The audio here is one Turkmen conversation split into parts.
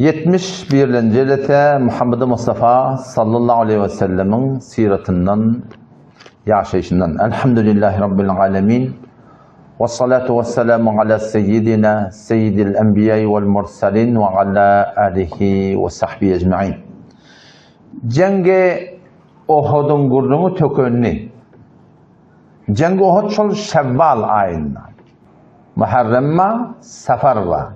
71-nji jelese Muhammedi Mustafa sallallahu aleýhi we sellemiň syratyndan, ýaşaýşyndan. Elhamdülillahi Rabbil alemin. We salatu we selamu ala seyyidina seyyidil enbiýai wal mursalin we ala alihi we sahbihi ecmaîn. Jeňgi Ohudyň gürrüňi tökenli. Jeňgi Uhud şol Şewwal aýynda. Muharrem bar, Safar bar.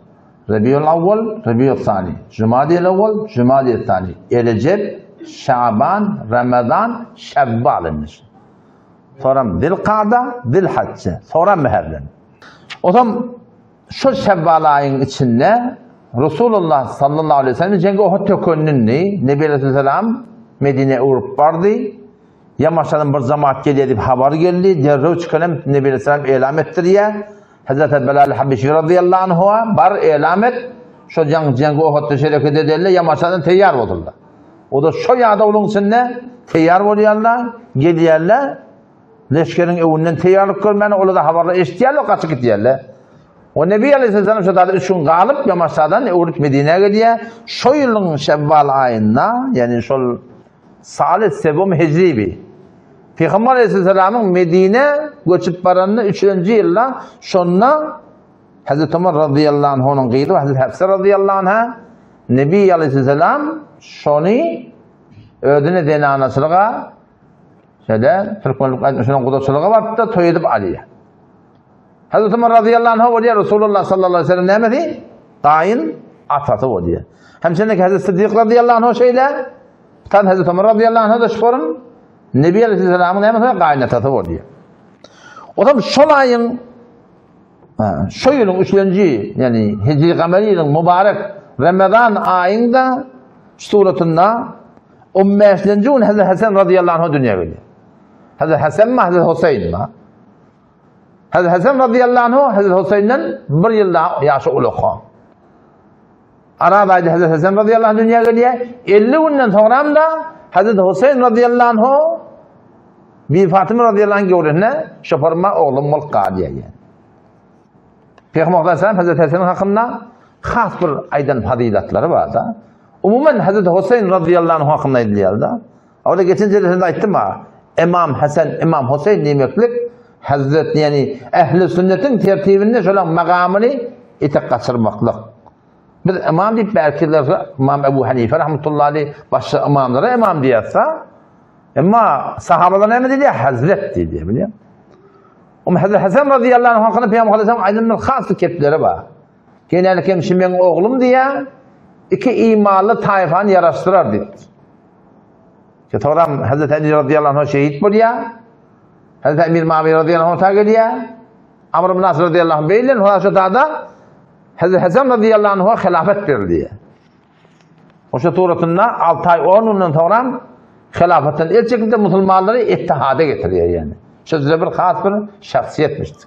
Rebiul Awwal, Rebiul Sani, Jumadiýel Awwal, Jumadiýel Sani, Erejep, Şaban, Ramazan, Şewwal indi şu. Soram Zilkada, Zilhajje, soram Muharrem. Otam şol Şewwal aýyň içinde Resulullah sallallahu aleyhi ve sellem jeňgi Uhud tökenindi. Nebi aleyhisselam Medine urup bardy. Ýamaşadan bir jemaat gelýär diýip habar geldi. Derrew çykan hem Nebi Aleyhisselam elam etdirýär. Hazreti Bilal Habeşi radıyallahu anhu'a bar elam et. Şo jaň jeňgi Uhudda şereket edeli Ýamaşadan teýýar boldular. O da şo ýadawlygyň içinde teýýar bolýarlar, gelýärler. Leşgeriň öňünden teýýarlyk görmäne olar da habarlar eşitýärler, gaçyp gidýärler. O Nebi Aleyhisselam şo dada üç gün galyp Ýamaşadan öwrüp Medinä gelýär. Şo ýylyň Şewwal aýynda, ýagny şol Saly Sebum Hijribi. Pygamber Aleyhisselamyň Medine göçüp baranyna üçünji ýylda şonda Hazreti Ömer radıyallahu anhu'nyň gyzy Hazreti Hafsa radıyallahu anha Nebi Aleyhisselam şony özüne zenanaçylyga şeýle türkmenlik aýtmyşynyň gudaçylyga barypda toý edip alýar. Hazreti Ömer radıyallahu anhu bolýar Resulullah sallallahu aleyhi ve sellem nämesi? Gaýyn atasy bolýar. Hem şeýle Hazreti Siddik radıyallahu anhu şeýle Tan Hazreti Ömer radıyallahu anhu da şorum Nebi aleyhisselamyň nämesi? Gaýyn atasy bolýar. O zaman şol aýyň şo ýylyň üçünji, ýagny Hijri gameri ýylyň mübarek Ramazan aýynda suratynda 15-nji gün Hazreti Hasan radıyallahu anhu dünýä gelýär. Hazreti Hasan ma Hazreti Huseýn ma? Hazreti Hasan radıyallahu anhu Hazreti Huseýnden bir ýyl daha ýaşy uluka. Arap aýda Hazreti Hasan radıyallahu anh dünýä gelýär. 50 günden soňram da Hazreti Huseýn radıyallahu anhu Bi Fatyma radıyallahu anh göwresine şoparma oglum bolup galýar. Yani. Peygamber Aleyhisselam Hazreti Hasan hakynda has bir aýdan fazilatlary bar da. Umuman Hazreti Huseýn radıyallahu anh hakynda aýdylýar da. Orada geçen jelesinde aýtdym ha. Imam Hasan, Imam Huseýn diýmeklik Hazret ýani ehli sünnetiň tertibinde şolaň magamyny etek gaçyrmaklyk. Biz imam diýip belkiler Imam Ebu Hanife rahmetullahi aleyh başga imamlara imam diýerse, emma sahabalar näme diýýär? Hazret diýýär, bilýär. Oňa Hazret Hasan radıyallahu anh hakynda Peygamber aleyhisselam aýdan bir has kepleri bar. Genellik hem şu meň oglum diýýär, iki imanly taýfany ýaraşdyrar diýipdir. Soňra Hazreti Ali radıyallahu anh şehit bolýar. Hazreti Emir Mavi radıyallahu anh ta gelýär. Amr ibn As radıyallahu anh beýlen şu da Hazreti Hasan radıyallahu anh'a hilafet berildi. Oşa suratynda 6 ay 10 günden soňra hilafetden el çekip de musulmanlary ittihada getirýär yani. Şu bir has bir şahsiýetmişdir.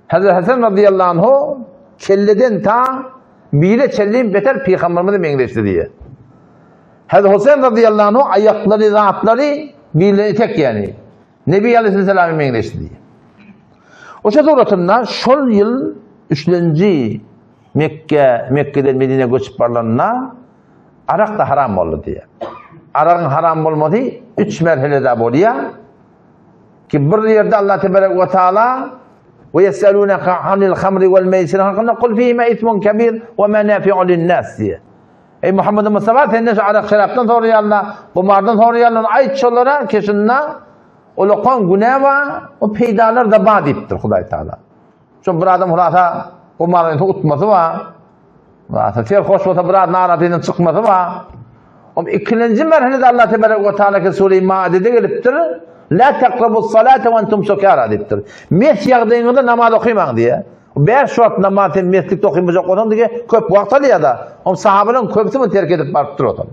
Hazreti Hasan radıyallahu anhu kelleden ta bile çellim beter peygamberimize meňzeşdi diýe. Hazreti Huseýn radıyallahu anhu aýaklary zatlary bile tek yani. Nebi aleyhisselam'a meňzeşdi diýe. Oşa suratynda şol ýyl üçlenji Mekke, Mekke'den Medine göçüp barlanda arak da haram boldy diýe. Aragyň haram bolmasy üç merhelede bolýar. Ki bir ýerde Allah tebarek we taala we yeselunaka anil hamri wal meysir hakynda kul fihima ismun kebir we menafi'u linnas diýe. Ey Muhammed Mustafa senden şu arak şarapdan soraýarlar, kumardan soraýarlar, aýt şolara ki şunda ulakan günä bar, o peýdalar da bar diýipdir Hudaý Taala. Şo bir adam hulasa kumardan utmasy bar. Hulasa serhoş bolsa biraz narazynyň çykmasy bar. O ikinji merhelede Allah tebarek we taala ki sure-i Maidede gelipdir. La takrabus salate we entum sukara diýipdir. Mes ýagdaýyňyzda namaz okymaň diýe. 5 wagt namaz sen meslikde okymajak bolsaň diýe köp wagt alýar da. Oň sahabalaryň köpüsi muny terk edip barypdyr otam.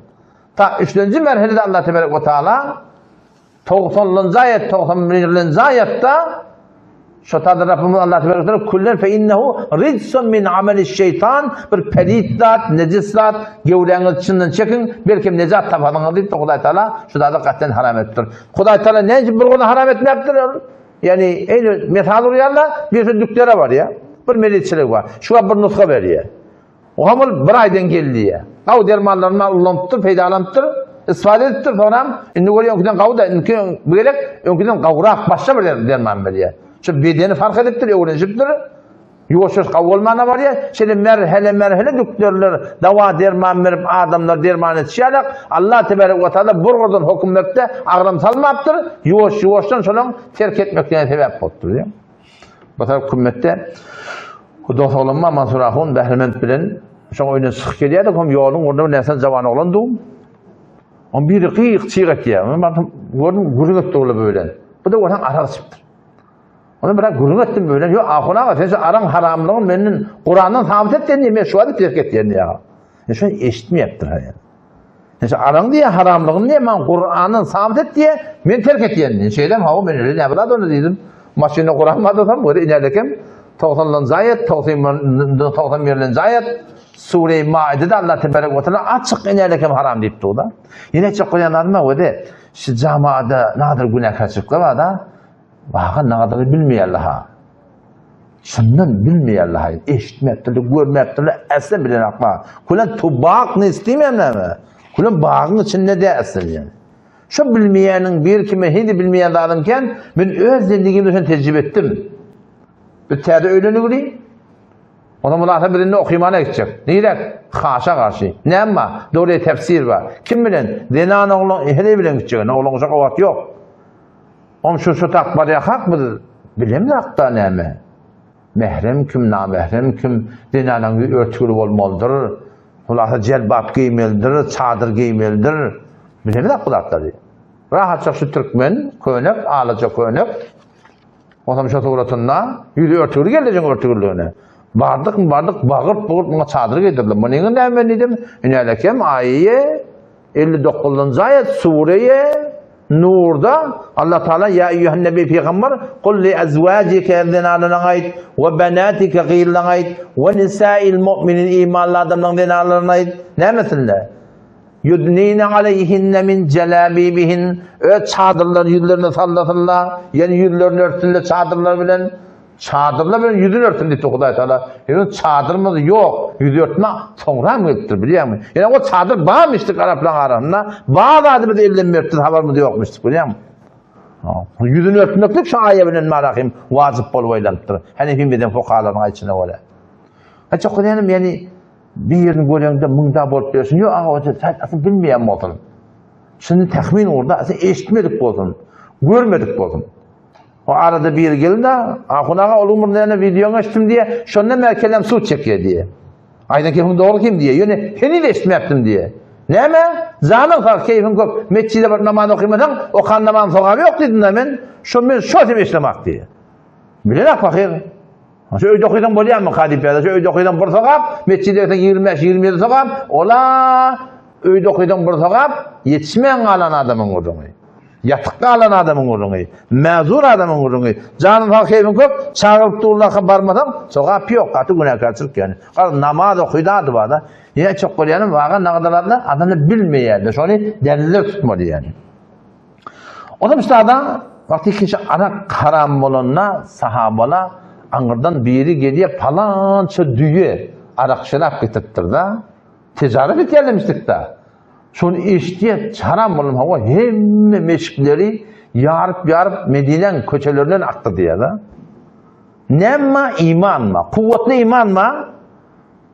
Ta üçünji merhelede Allah tebarek we taala 90-njy aýat, 91-nji aýatda Şo taýda Rabbimiz Allah tebarek we taala kullen fe innehu rijsun min ameli şeytan bir pelit zat, nejis zat, gewräňizi çyndan çekiň, belki nejat taparsyňyz diýip Hudaý Taala şu zady gaten haram etdir. Hudaý Taala näme üçin bir goly haram etmäpdir? Ýani eýni mesal urýarlar, bir şu düklere barýar. Bir melitçilik bar. Şu bir nusga berýär. Oňam ol bir aýdan geldi diýýär. Gawy dermanlaryny ulanypdyr, peýdalanypdyr, istifade edipdir, soňram indi görýär öňküden gawy-da, indiki bu gezek öňküden gawurak başga bir derman berýär. Şu bedeni fark edipdir, öwrenişipdir. Ýuwaş-ýuwaş gawy bolmana barýar. Şeýle merhele-merhele dükderler dawa derman berip adamlar derman etişýärler. Allah tebarek we taala bir gurdan höküm beripde agram salmapdyr. Ýuwaş-ýuwaşdan şolaň terk etmeklerine sebäp bolupdyr diýýär. Bu tarap kümmetde Huda soglanma Mansur ahun Bährement bilen şoň öýünden çykyp gelýärdik, hem ýoluň ugrunda bir näsag jawan oglan dum. On biri gyýyk çyg etýär. Men bardym, gördüm, gürrüň etdi olar bilen. Bu da görseň arak içipdir. Ona biraz gürrüň etdim bilen. Ýok, ahun aga, sen şu araň haramlygyny menden Kurandan sabyt et diýen, men şu wagt terk etýän diýýär. Men şony eşitmeýäpdir ha. Sen şu araň diýýär haramlygyny diýýär, maňa Kurandan sabyt et diýýär, men terk etýän diýýär. Şeýdem hawa men öyle näme zat ony diýdim. Maşynda Kuran bar desem, göre inälekem 90-lanjy aýat, 91-lenji aýat, Sure-i Maide-de Allah tebarek we taala açyk inälekem haram diýip dur-da. Ýene çek goýan zadym bar, wede şu jamaada nadir günäkärçilikler bar-da. Waga nadyry bilmeýärler-ha. Şundan bilmeýärler-ha. Eşitmepdirler, görmepdirler, äslen bilenoklar. Külen tubak ne istemem näme? Külen bagyň içinde de äslen ýa. Şu bilmeýäniň bir kime hindi bilmeýän zadyň ken, men öz zendigimde şony tejribe etdim. Bir täze öýlenigini, Ona mulasa biz indi okymana gitjek. Nirek? Haşa garşy. Näme bar? Dogry tefsir bar. Kim bilen? Zenan oglan heleý bilen gitjek. Oglan uşak o wagt ýok. Oň şu şu tak barýarkak biz bilemzakda näme? Mährem kim, namährem kim? Zenanaň ýüzi örtgüli bolmalydyr. Hulasa jelbap geýmelidir, çadyr geýmelidir. Bilemzak bu zatlary. Rahatça şu türkmen könek, alaja könek. Onam şu suratynda ýüzi örtügli geldi örtügüligine. Bardykmy bardyk bagyryp buguryp muňa çadyr geýdirdim. Munyňy näme diýdim? Inälekem aýy 59-njy aýat sureýe Nurda Allah Taala ýa eýýuhan nebi pygamber kul li azwajike zenalaryňa aýt we benatike gyzlaryňa aýt we nisail mu'minin imanly adamlaryň zenanlaryna aýt nämesinle Yudnine aleyhinne min jelabibihin öz çadyrlaryny ýüzlerine sallasynlar ýani ýüzlerini örtsünler çadyrlar bilen Çadyrlar bilen ýüzüni örtün diýipdir Hudaý Taala. Ýöne çadyrymyz ýok. Ýüz örtme soňram gelipdir bilýäňmi? Ýöne o çadyr barmyşdyk araplaryň arasynda. Bar zady biz elden beripdir habarymyz ýokmuşdyk bilýäňmi? Ýüzüni örtmeklik şu aýa bilen marahim wajyp bolup aýlanypdyr. Hanefi mezhebi fukahalaryň aýdyşyna görä. Haça Kur'anym ýani birini göreňde müňda bolup bersin. Ýok aga o sen asyl bilmeýän bolsun. Şuny tahmin urda asyl eşitmedik bolsun. Görmedik bolsun. O arada biri geldi, Ahun aga ol umur näme wideoňy eşitdim diýe, şonda men kelläm suw çekýär diýe. Aýdan keýpiň dogry kim diýe, ýöne heniz eşitmäpdim diýe. Näme? Janyň sag, keýpiň köp, metjide baryp namaz okymasaň, okan namazyň sogaby ýok diýdim-dä men. Şo men şo sem eşidemak diýe. Bilenak pahyr. Şu öýde okysaň bolýarmyka diýip ýa-da şu öýde okysaň bir sogap, metjide gitseň 25, 27 sogap, ola öýde okysaň bir sogap, ýetişmän galan adamyň gürrüňi. Ýatyk galan adamyň gürrüňi, mäzur adamyň gürrüňi. Janyň sag, keýpiň kök, çagyryp durlarka barmasaň, sogap ýok, gaty günäkärçilik ýöne. Garaz namaz okyda ady bar-da. Ýene çok bolýanym, waga nagdalarda adamlar bilmeýär-de, şony deliller tutmaly ýaly. Onam üstada wagty kişi arak haram bolanda sahabala aňyrdan biri gelýär palança düýe arak şerap getiripdir-de. Tijaret etýärlemişdik-de. Şony eşidýär, haram bolan hawa hemme meşikleri ýaryp-ýaryp Medinäň köçelerinden akdy diýýär-de. Näme imanma? Kuwwatly imanma?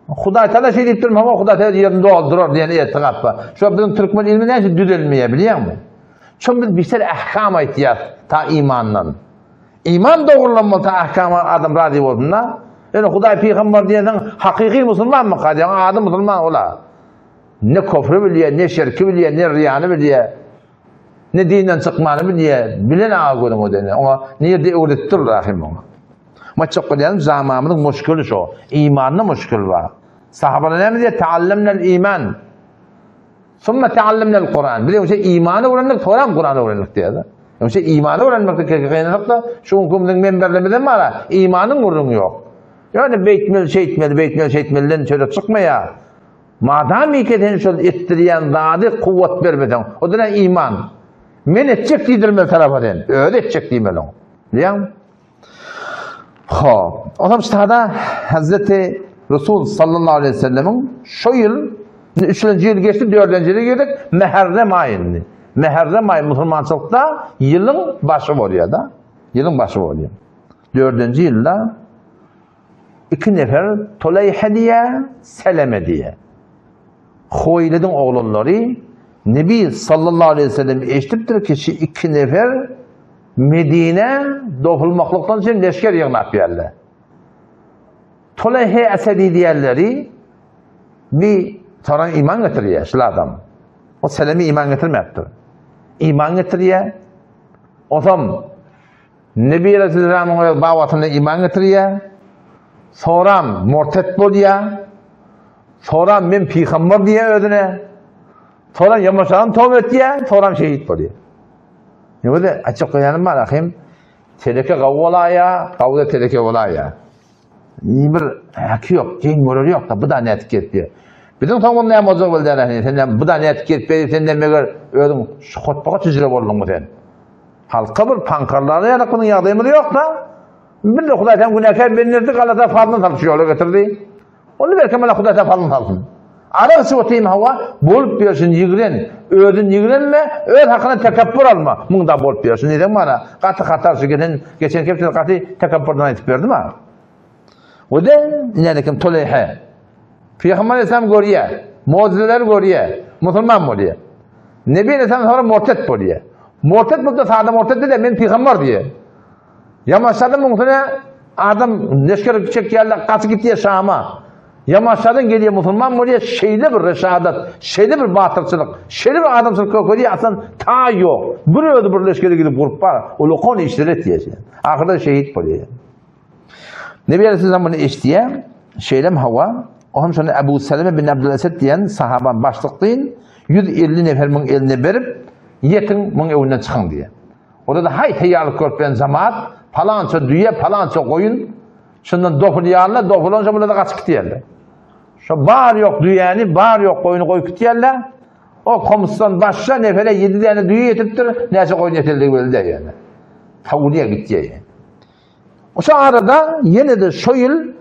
Hudaý Taala şeý diýip durma, hawa Hudaý Taala ýerini doldurar diýen etikat bar. Şo biziň türkmen ilmi näçe düzelmeýär bilýäňmi? Şo biz bişer ahkam aýtýas ta imandan. Iman dogrulan bolsa ahkama adam razy bolsun-da. Ýöne Hudaý pygamber diýensiň hakyky musulmanmyka diýen ady musulman ola. Ne kofry bilýär, ne şirki bilýär, ne riýany bilýär. Ne dinden çykmany bilýär. Bilen aga gözüň ödeni. Oňa nirde öwretdir Rahim oňa. Maçak bolýan zamamyzyň muşkili şo. Imanda muşkil bar. Sahabalar näme diýär? Taallamnal iman. Summa taallamnal Kur'an. Biz öňçe imany öwrendik, soňra Kur'any öwrendik diýär. Öňçe imany öwrenmekde kynçylykda şu günki biziň menberlerimizde bar. Imanyň gürrüňi ýok. Ýöne beýtmeli, şeýtmeli, beýtmeli, şeýtmeliden çöre çykmaýar. Madamyke sen şol etdirýän zady kuwwat bermeseň, o da iman. Men etjek diýdirmeli tarapa sen, özi etjek diýmeli oň. Bilýäňmi? Hop. Onam ştada Hazreti. Resul sallallahu aleyhi ve sellemiň şo ýyl, indi üçünji ýyl geçdi, dördünji ýyla girdik, Mäherrem aýyndy. Mäherrem aýy musulmançylykda ýylyň başy bolýar-da. Ýylyň başy bolýar. Dördünji ýylda iki nefer Tuleýhe diýýär, Seleme diýýär. Huweýlidiň oglanlary Nebi sallallahu aleyhi ve sellem eşidipdir ki, şu iki nefer Medine dopulmaklykdan üçin leşger ýygnap geldi. Tuleýhe Esedi diýenleri bir soran iman getirýär şul adam. O Seleme iman getirmäpdir. Iman getirýär. Osam Nebi Aleyhisselamyň öz babasyna iman getirýär. Soram murtet bolýar. Soram men pygamber diýýär özüne. Soram ýamaşadan toba etýär, soram şehit bolýar. Ýöne açyk goýanym bar ahim. Teleke gawy bolaýa, gawda teleke bolaýa. Bir häki ýok, geň görer ýok da, bu da nätip gelip ýör. Biziň soňumyz näme boljak bilýän ahim. Sen bu da nätip gelip ýör, sen meger özüň şu hotbaga tüjre bolduňmy sen? Halka bir paňkarlara ýaly munuň ýagdaýymyz ýok-da. Biz de Hudaý sen günäkär bendirdik, Allah da fazlyn salyp şu ýola getirdi. Ony belki mana Hudaý sen fazlyn salsyn. Arak içip otyryn hawa, bolup ýörşün ýigren, özün ýigrenme, öz hakyna tekepbür alma. Muň da bolup ýörşün diýseň mana gaty hatar şu geçen geçen hepde gaty tekepbürden aýtyp berdim ha. O da inänikim Tuleýhe. Pygamber Aleyhisselam görýär, mucizeleri görýär, musulman bolýar. Nebi Aleyhisselam sonra murtet bolýar. Murtet bolsa sada murtet diýär, men pygamber diýär. Ýamaşadan muňsuna adam leşger çekýärler, gaçyp gitýär Şama. Ýamaşadan gelýär musulman bolýar, şeýle bir reşadat, şeýle bir batyrçylyk, şeýle bir adamçylyk görkezýär, aslan taý ýok. Bir özi bir leşgere gidip gurup bar, ulakan işler etýär. Ahyrda şehit bolýar. Nebi Aleyhisselam bunu eşitýär. Şeýlem hawa, o hem şony Ebu Seleme bin Abdül Esed diýen sahaban başlykdyn 150 nefer müň eline berip, ýetiň müň öwünden çykyň diýär. Onda da haý taýýarlyk görüp bilen jemaat, palança düýe, palança goýun, şundan dopulýarlar, dopulança bular da gaçyp gidýärler. Şo bar ýok düýäni, bar ýok goýuny goýup gidýärler. O komsdan başga nefere 7 däne düýe ýetipdir, näçe goýun ýeteldigi belli däl ýöne. Tawulýa gitýär. Şu arada ýene-de şu ýyl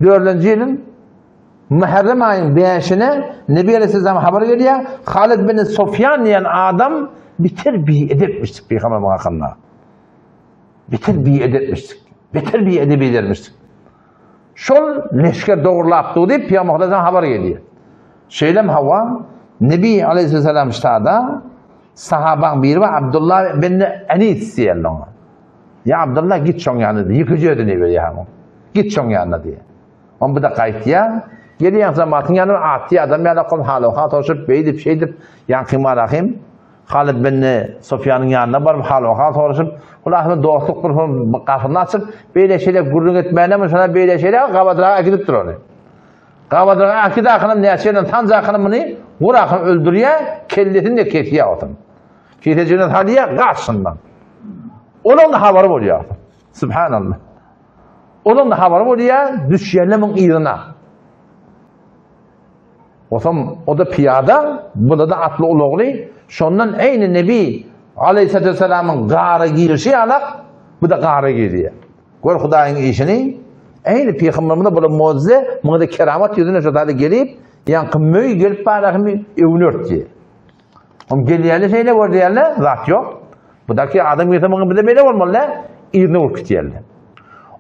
dördünji ýylyň Muharrem aýyň 5-ine Nebi Aleyhisselam habar gelýär. Halid bin Sufyan diýen adam biter bi edepmişdik Peygamber hakynda. Biter bi edepmişdik. Beter bi edep edermişdik. Şol leşger dogrulapdy diýip Peygamber Aleyhisselam habar gelýär. Şeýlem hawa Nebi Aleyhisselam ştada sahabaň biri bar Abdullah bin Anis diýerler oňa. Ýa Abdylla git şoň ýanyna diýýär. Ýekeje özüni iberýär oňa. Git şoň ýanyna diýýär. Oň bu-da gaýtýar. Gelýän jamatyň ýanyna atly adam ýaly kol hal-owhal soraşyp, beýdip, şeýdip, ýaňky Marahym Halyt bin Sufýanyň ýanyna baryp hal-owhal soraşyp, hulasy dostluk bir gapyny açyp, beýle-şeýle gürrüň etmänem şona beýle-şeýle gabadraga äkidipdir ony. Gabadraga äkidi akynam näçe ýerden sanjy akynam muny gurakyny öldürýär, kellesini-de kesýär otuň. Kesejine salýar, gaçsyndan. Onuň da habary bolýar. Subhanallah. Onuň da habary bolýar, düşýänler muň yzyna. Osam o da piyada, bu da atly ulagly. Şondan eýni Nebi Aleyhisselatü Vesselam'ın gara girişi ýalak, bu da gara girýär. Gör Hudaýyň işini. Eýni Peygamberimize bu mucize, muňa da keramat ýüzüne şo zady gelip, ýaňky möý gelip barahmy öwüni örtdi. Om gelýärler şeýle görýärler, zat ýok. Budaki adam gelse muňa bize beýle bolmaly, yzyna urup gitýärler.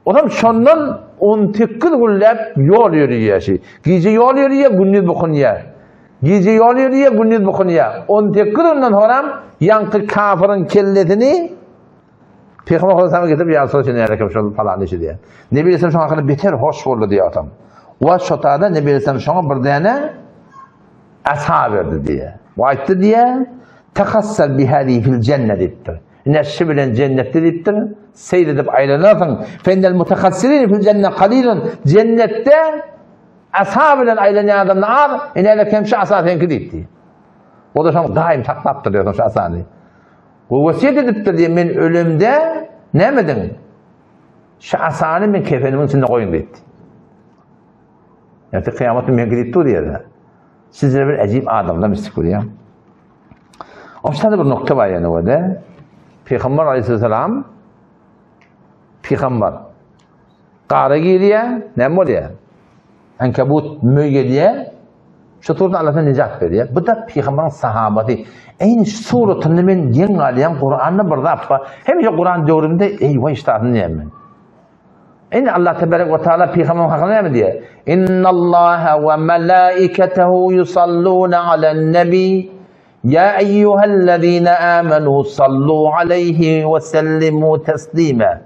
Olam şondan 18 günläp ýol ýörýär şi. Gije ýol ýörýär, gündiz bukunýar. Gije ýol ýörýär, gündiz bukunýar. 18 günden soňam ýaňky kafirin kellesini Peygamber Aleyhisselam getirip ýa Resulallah sen näme şol falan işi diýär. Nebi Aleyhisselam şoňa hakynda beter hoş boldy diýär atam. Wa şotada Nebi Aleyhisselam şoňa bir däne Asa berdi diýýär. Bu aýtdy diýýär, Tahassal bi hadihi fil jenne diýipdir. Ine şu bilen jennetde diýipdir, seýr edip aýlanarsyň. Fennel mutahassirin fil jenne qalilun. Jennetde asa bilen aýlanýan adamlar az, ine hele kem şu asa seňki diýipdi. O da şoň daim saklapdyr diýýär şu asany. Bu wesýet edipdir diýýär, men ölemde näme ediň? Şu asany men kefenimiň içinde goýuň diýipdi. Erte kıyamet men gidip dur diýerler. Sizler bir ajib adamlar mislik görýär. Oşda bir nokta bar ýene o-da. Peygamber aleyhisselam Peygamber gara girýär, näme bolýar? Ankabut möý gelýär. Şu suratdan Allah Taala nejat berýär. Bu da pygamberiň sahabasy. Eýni şu suratynda men geň galýan Kuranda bir zat bar. Hemişe Kuran döwründe eý waý ştatyny diýýän men. Eýni Allah tebarek we taala pygamberiň hakynda näme diýýär? Innallaha we malaikatahu yusalluna alen nabi. Ya eyyuhellezine amenu sallu aleyhi we sellimu teslima.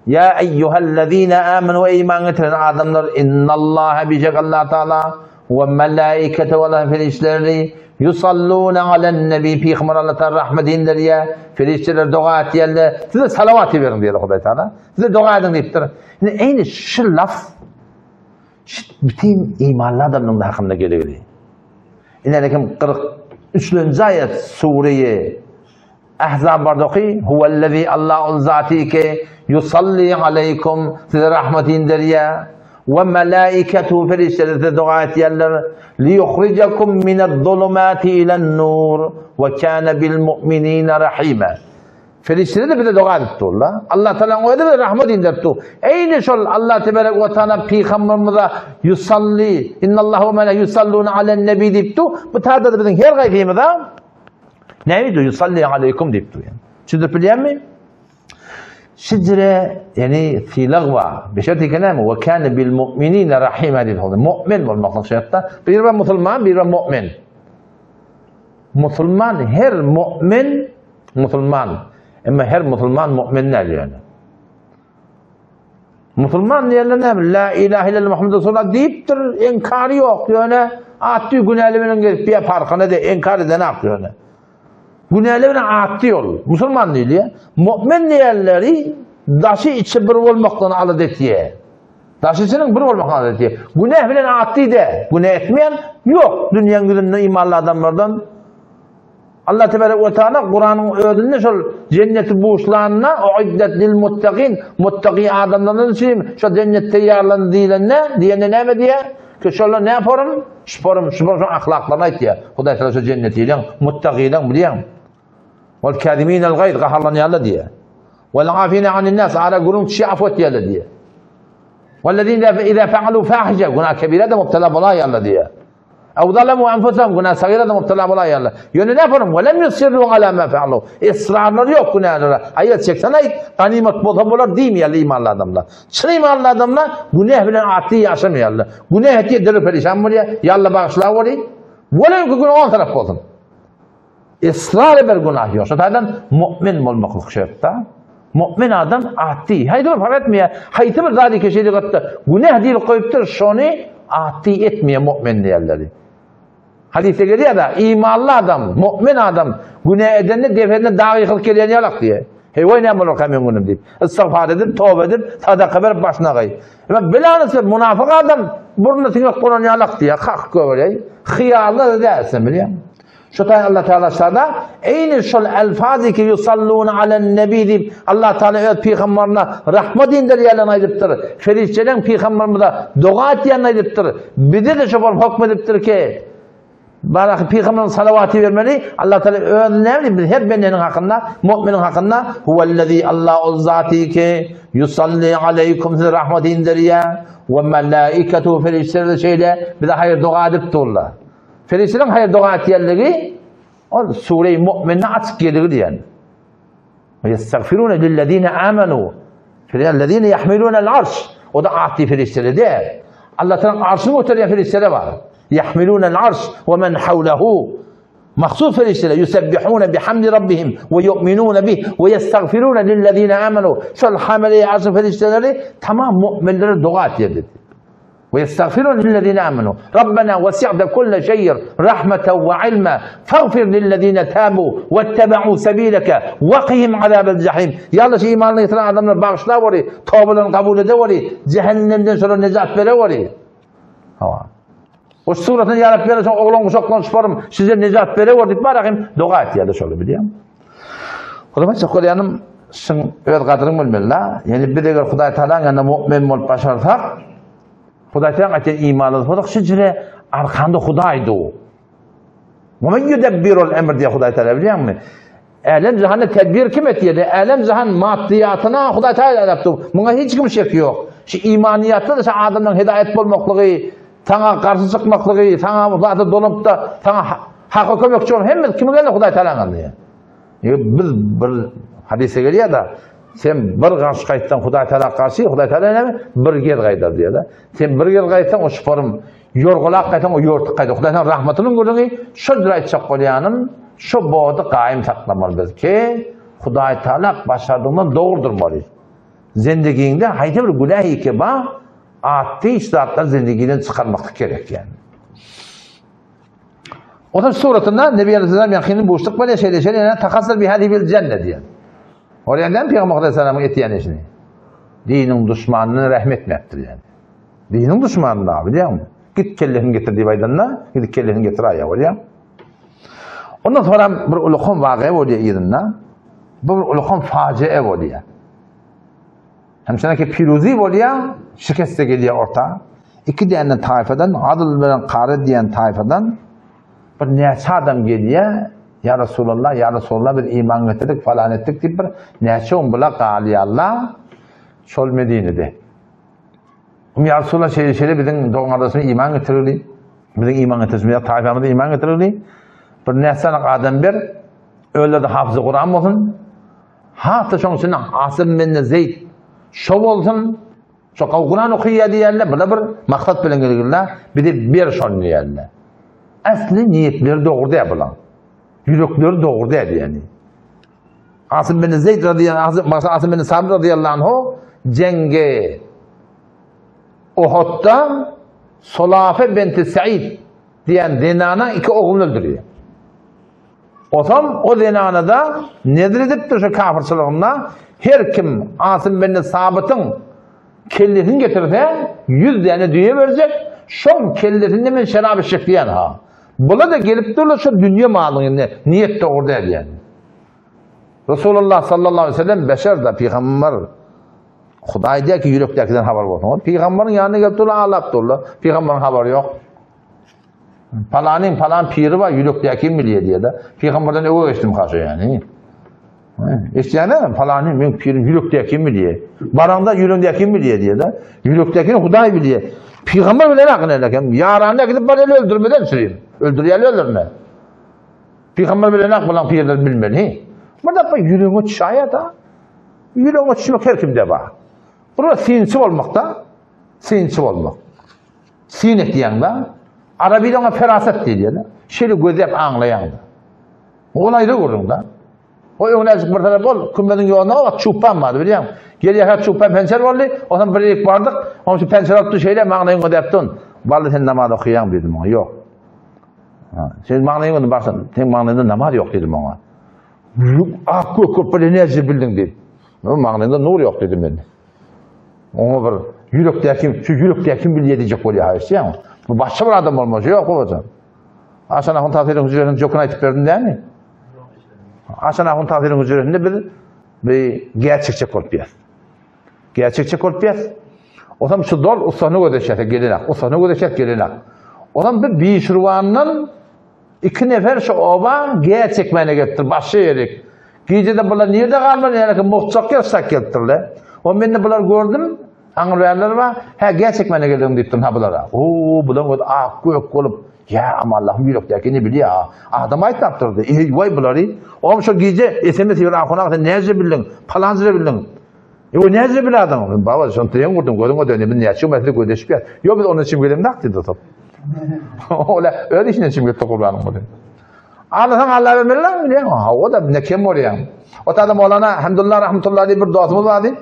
Ya eyyuhellezine amenu ey iman getiren adamlar innallaha bijek Allah Taala we malaikete we Allah'ın ferişteleri yusalluna alen nebi peygamber Allah Taala rahmet indirýär. Ferişteler doga etýärler. Size salavat beriň diýär Hudaý Taala. Size doga ediň diýipdir. Indi eýni şu lafz Şu bütün imanly adamlaryň hakynda gelegli. Ine kim 43-nji aýat sureyi Ahzab bardaky huwellezi Allahun zati ki yusalli aleykum size rahmet indirýär we malaikatu ferişteler size doga etýärler li yuhrijakum minez-zulumati ilen-nur we kana bil mu'minina rahima. Perişdeler de bize doga edip durlar. Allah Teala'nın özi bize rahmet indirip dur. Eýni şol Allah tebarek we taala pygamberimize yusalli innallahu ve mele yusalluna alen nebi diýip dur. Bu taýda da biziň her gaýsymyza näme diýip yusalli aleykum diýip dur. Düşündirip bilýärmi? Şicre yani sylag bar. Beşer diýken we kana bil mu'minina rahima diýip. Mu'min bolmaklyk şertde. Bir bir musulman, bir bir mu'min. Musulman her mu'min Musulman. Emma her musulman mu'min däl ýöne. Musulman diýende näme? La ilahe illallah Muhammed Resulullah diýipdir, inkary ýok ýöne. Atdy günäli bilen gelip bir parkyna de inkar eden ak ýöne. Günäli bilen atdy ýol. Musulman diýilýär. Mu'min diýenleri daşy içi bir bolmakdan alyp etýär. Daşy içiniň bir bolmakdan alyp etýär. Günäh bilen atdy de, günä etmeýän ýok dünýäň ýüzünde imanly adamlardan. Allah tebarek we taala Kuranyň özünde şol jenneti buşlanda uiddet lil muttaqin muttaqi adamlar üçin şo jennet taýýarlandy diýlende diýende näme diýýär? Ki şolar näme forum? Şu forum, şu forum ahlaklaryny aýtýar. Hudaý taala şo jenneti diýen muttaqileň bilýän. Wal kaziminel gaýz gaharlanýarlar diýýär. Wal afina anin nas ara gürrüň çişi afw etýärler diýýär. Wallezine iza fa'alu fahişe günah kebire de mubtala bolaýarlar diýýär. Ew zalemu enfusehum günä sagira-da mubtala bolaýarlar. Ýöne näme bolar? Ve lem yusirru ala ma fa'alu. Israrlary ýok günälere. Aýat çeksen aýt, ganymat bolsa bolar diýmeýärler imanly adamlar. Çyn imanly adamlar günäh bilen atly ýaşamaýarlar. Günäh etýär, derrew perişan bolýar. Ýa Alla bagyşla weli. Welew ki günä on tarap bolsun. Israr eder günah ýok. Şo taýdan mu'min bolmaklyk şertde. Mu'min adam atdy. Haýsy bir fark etmeýär. Haýsy bir zady ki şerigatda günah diýilip goýupdyr, şony atdy etmeýär mu'min diýerleri. Hadysda gelýär da, imanly adam, mu'min adam günah edende defende dag ýykylyp gelýän ýalak diýýär. Heý woý näme bolarka meň günüm diýip. Istigfar edip, toba edip, sadaka berip başyna gaý. Emma bilanysy munafyk adam burny siňek bolan ýalak diýýär. Kakyp göberýär. Hyýalda da dälsin bilýäňmi? Şu taý Allah Teala şada eýni şol elfazy ki yusalluna alen nebi diýip Allah Teala öz pygamberine rahmet indirýänini aýdypdyr. Ferişteleň pygamberimize doga etýänini aýdypdyr. Bize de şo bolup hokm edipdir ki Baraky pygamberiň salawaty bermeli. Allah Teala öz näme biz her bendeniň hakynda, mu'miniň hakynda huwellezi Allahu zati ki yusalli aleykum size rahmet indirýär we malaikatu ferişteler şeýle bize haýyr doga edip durlar. Perişdeleň haýyr doga etýänligi ol sure-i Mu'minde açyk geligi diýen. Ve yestagfirune lillezine amenu. Lillezine yahmilunel arş. O da atly perişdeler däl. Allah Teala arşyny göterýän perişdeler bar. Yahmilunel arş ve men havlehu. Mahsus perişdeler yusebbihune bihamdi rabbihim ve yu'minune bih ve yestagfirune lillezine amenu. Şol hamile arşy perişdeleri tamam mu'minlere doga etýär dedi. Ve yestagfirun lillezine amenu. Rabbena wesi'te kulle şeyin rahmeten ve ilme. Fagfir lillezine tabu vettebe'u sebileke ve qihim azabel cehim. Ya Allah şu imanly getiren adamlar bagyşla weri, tobalaryny kabul ede weri, cehennemden şolara nejat bere weri. Hawa. O suratyny ýa Rabbi şo oglan guşaklan şuparym size nejat bere wer diýip barahym doga etýärler şoly bilýän. O zaman çok görýänim şuň öz gadryň bilmeli la. Ýani biz eger Hudaý Taalaň ýanynda mu'min bolup başarsak, Hudaý Taalaň aýtýan imanly bolsak, şu jire arkanda Hudaý du. Men yudebbirul emr diýe Hudaý Taala bilýäňmi? Älem jahany tedbir kim etýär? Älem jahan maddiýatyna Hudaý Taala edip dur. Muňa hiç kim şek ýok. Şu imaniýatda da şu adamlaryň hidaýat bolmaklygy. Saňa garşy çykmaklygy, saňa zada dolanyp-da, saňa haka kömekçi bolan hemmesi kimiň elinde? Hudaý Tagalaň elinde. Biz bir hadysda gelýär-de, sen bir garşy gaýtsaň Hudaý Tagala garşy, Hudaý Tagala näme? Bir gez gaýdar diýýär-de. Sen bir gez gaýtsaň, o şuparym ýorgalap gaýtsaň, o ýortuk gaýdar. Hudaý Tagala rahmatynyň gürrüňi, şol bir aýtjak bolýanym, şu body gaýym saklamaly biz ki, Hudaý Tagala başardygyndan dogry durmaly. Zendigiňde haýsy bir günä ýeke bar, atdy hiç zatlar zendigiden çykarmaklyk gerek ýani. Onuň suratynda Nebi Aleyhisselam ýakynly buşluk bolýar, şeýle şeýle ýa takassal bi hadi bil jenne diýen. Orýan däl Pygamber Aleyhisselamyň etýän işini. Diniň duşmanyna rehim etmekdir ýani. Diniň duşmanyna bilýäňmi? Git kellesini getir diýip aýdanda, gidip kellesini getir aýa bolýar. Ondan sonra bir ulukan waga bolýar yzynda. Bu bir ulukan fajia bolýar. Hemşeneki piruzi bolýar, şikeste gelýär orta. Iki däne taýfadan, Adyl bilen Kary diýen taýfadan bir näçe adam gelýär, Ýa Resulallah, ýa Resulallah biz iman getirdik, falan etdik diýip bir näçe gün bula galýarlar şol Medinede. Um ýa Resulallah şeýle şeýle biziň dogan gardaşymyz iman getirdi. Biziň iman getirişimiz ýa taýfamyz iman getirdi. Bir näçe adam ber, öýlerde hafyzy Kuran bolsun. Has-da şoň üçin Asym bin Zeýd şo bolsun, şo gowy Kuran okaýar diýýärler, bular bir maksat bilen gelgirler, bize ber şony diýýärler. Äsli niýetleri dogry däl bulaň. Ýürekleri dogry däl ýani. Asym bin Zeýd radiyallahu anh, Asym bin Sabit radiyallahu anhu jeňge Uhudda Sulafe binti Said diýen zenana iki ogluny öldürýär. Osam o zenana-da nezr edipdir şu kafirçylygynda, her kim Asym bin Sabytyň kellesini getirse, 100 däne düýe berjek, şoň kellesinde men şerap içjek diýen ha. Bula-da gelip durlar şu dünýe malyň indi niýet dogry däl diýen. Resulullah sallallahu aleyhi ve sellem beşer da pygamber Hudaý diýer ki ýürekdäkiden habar bolsun. Pygamberiň ýanyna gelip durlar, aglap durlar. Pygamberiň habary ýok. Palanyň palan piri bar, ýürekdäki bilýär diýýär-de. Pygamberden öňe geçdim haşa ýani. Eşitýäňmi? Palany men pirim ýürekdäki bilýär. Baraňda ýüregiňdäki bilýär diýýär-de. Ýürekdäkini Hudaý bilýär. Pygamber bilen akyl eken. Ýaranyna gidip bar el öldürmeden süreyim. Öldürýär öldürme. Pygamber bilen ak bulan pirler bilmeli. Bir dakika ýüregiňe çaýa-da. Ýüregiňe çymak her kimde bar. Bir synçy bolmakda, synçy bolmak. Syn etýäň-de, arabyda oňa ferasat diýilýär-de. Şeýle gözläp aňlaýaň-da. Ol aýry gürrüň-de. O öňläjik bir tarap ol, kümmeziň ýolunda o wagt çupam bardy, bilýäňmi? Gelýärkä çupam pençer boldy, onsoň bir ýerik bardyk, onuň üçin pençer alyp dur şeýle maňlaýyňy gözläp dur. Bally sen namaz okaýaň diýdim oňa, ýok. Ha, sen maňlaýyňy gözle barsa, seň maňlaýyňda namaz ýok diýdim oňa. Ak gök köp bile näce bildiň diýip. Maňlaýynda nur ýok diýdim men. Oňa bir ýürekdäki, şu ýürekdäki bilýär diýjek bolýar, eşitýäňmi? Bu başga bir adam bolmaz, ýok babajan. Aşan ahun tagsyryň hüjresini jokun aýtyp berdim dämi? Aşan ahun tagsyryň hüjresinde biz bir gerçekçek bolup ýas. Gerçekçek bolup ýas. Osam şu dol usany gözeşýär, gelenak. Usany gözeşýär, gelenak. Osam bir bişirwandan Iki nefer şu oba gä çekmäne gelipdir, başga ýerik. Gije-de bular nirde galmaly, ýa-da mugtjak ýer gelipdirler. O men-de bular gördüm, aňyrberler bar, hä gä çekmäne geldim diýipdim ha bulara. O, bulaň özi ak gök bolup, ýa Allahym ýürekdäki ne bilýär, adam aýtmap durdy. Eý, waý bulary. Oňam şo gije SMS ýör ahun aga sen näce bildiň, palanca bildiň. Ýo näce biladyň? Baba, şony teň gurdum, gözüň ödeni, biz näçe mesele gözleşip ýat. Ýo biz ondan çim gelemdak diýdi top. Ola öz işinden çim getdi gurbanyň bolýan. Alsaň Allah bermeli lan bilýän. Hawa da ne kem bolýan. O tada Molana Hamdullah rahmetullah diýip bir dostumyz bardy.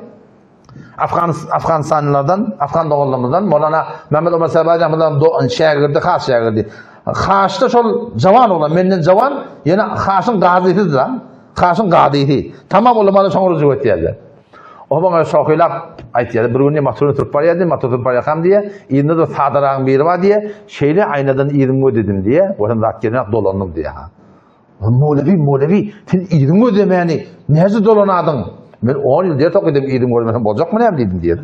Afgan Afganistanlylardan, Afgan doganlarymyzdan Molana Mehmet Omar Sabaý rahmetullah şägirdi, has şägirdi. Haşda şol jawan oglan, menden jawan, ýene Haşyň gazysydy da. Haşyň gazysy. Tamam ulamany şoňa rüjük etýärler. O maňa şohylap aýtýar, bir gün motoryny sürüp barýardy, motor sürüp barýarkam diýe, yzynda-da sadaragyň biri bar diýe, şeýle aýnadan yzymy gözledim diýe, olam zat gelenok dolandym diýe. Mowlewi, mowlewi, sen yzyňy gözlemäni näce dolanadyň? Men 10 ýyl ders okydym, yzymy görmesem boljakmy näme diýdim diýe.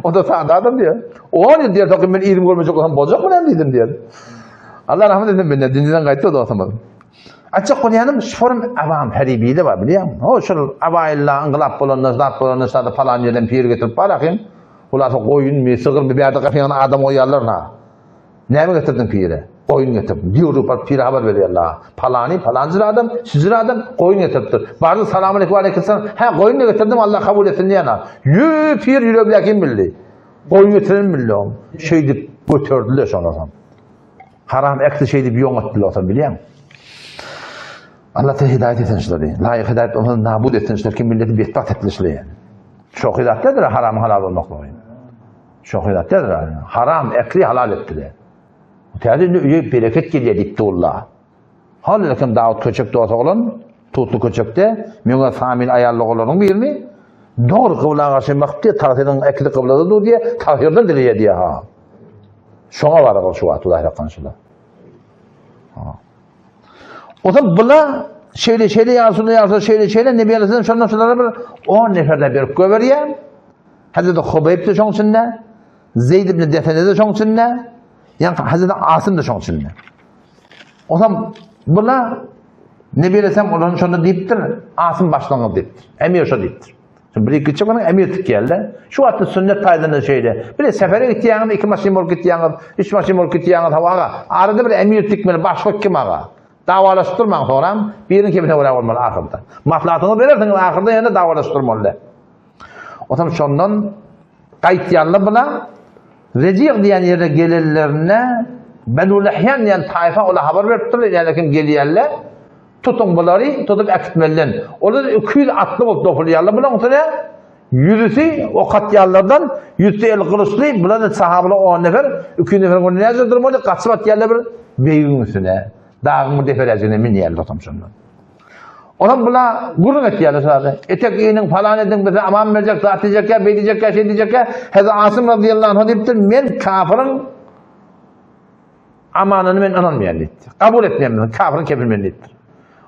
O da sada adam diýe. 10 ýyl ders okydym, men yzymy görmejek bolsam boljakmy näme diýdim diýe. Allah rahmet etsin, benden dinden gaýtdy dostumyz. Aýtjak bolýanym, şu forum awam heribi-de bar, bilýäňmi? Ho, şol awaýylla yngylap bolanda, zat bolanda, şada palan ýerden pir getirip bar ahym. Hulasa goýunmy, sygyrmy bärde gapyňa adam goýýarlar ha. Näme getirdiň pire? Goýun getirdim. Ýüwrüp baryp pire habar berýärler. Palany, palanjyr adam, şijir adam goýun getiripdir. Bardy salam aleýkum aleýkum Hä, goýun getirdim, Allah kabul etsin diýen ha. Ýü, pir ýüregi bilen kim bildi? Goýun getiren bildi oň. Şeýdip göterdiler şondan soň. Haram ekdi şeýdip ýoň etdiler olsa bilýäň. Allah te hidayet etsin şulary. Laýyk hidayet olsa nabud etsin şulary ki milleti betbagt etdiler şulary yani. Çok hidayetlerdir haram halal olmaklygy. Çok hidayetlerdir. Haram ekli halal etdiler. Täze indi öýe bereket gelýär diýipdi Allah. Hal eken Dawut köçekde olsa oglan, tutly köçekde, meňe Samil aýally oglanlaryň birini dogry kybla garşy bakyp diýe, tagsyryň ekili kyblada dur diýe, tagsyrdan dileýär diýe ha. Şoňa bar ol şu wagt Hudaý hakdan şular. Ha. O zaman bula şeýle şeýle ýa Resulallah ýa Resulallah şeýle şeýle Nebi Aleyhisselam şondan şulara bir 10 neferden berip goýberýär. Hazreti Hubeýb de şoň içinde, Zeyd ibn Defene de şoň içinde, ýa Hazreti Asym da şoň içinde. O zaman bula Nebi Aleyhisselam olaryň şonda diýipdir, Asym başlangyç diýipdir. Emir şo diýipdir. Şimdi bir iki çykynyň emir tikýärler. Şu wagtda sünnet taýdan da şeýle. Bir sefere gitýäňiz, iki maşyn bolup gitýäňiz, üç maşyn bolup gitýäňiz, hawa aga. Arada bir emir tikmeli, başlyk kim aga? Dawalaşyp durmaň soňram, biriniň kepine görä bolmaly ahyrda. Maslahatyňyzy berersiňiz ahyrda ýene dawalaşyp durmaly. Otam şondan gaýtýanlar bula Rejig diýen ýere gelenlerinde Benu Lihýan diýen taýfa ola habar beripdirler, ýa kim gelýärler, tutuň bulary, tutup äkitmelinden. Olar 200 atly bolup dopulýarlar bulaň üstüne. Ýüzüsi ok atýanlardan, ýüzüsi el gylyçly, bular da sahabalar 10 nefer, 200 neferiň önünde näce durmaly, gaçyp atýarlar bir beýigiň üstüne. Dagyň bir deperäjigine münýärler otam şondan. Olam bula gürrüň etýärler şurada. Etek iniň falan ediň bize aman berjek zat diýjekkä, beý diýjekkä, şeý diýjekkä. Hezret Asym radiyallahu anh diýipdir, men kafiriň amanyny men ynanmaýan diýipdir. Kabul etmeýän men kafiriň kefil men diýipdir.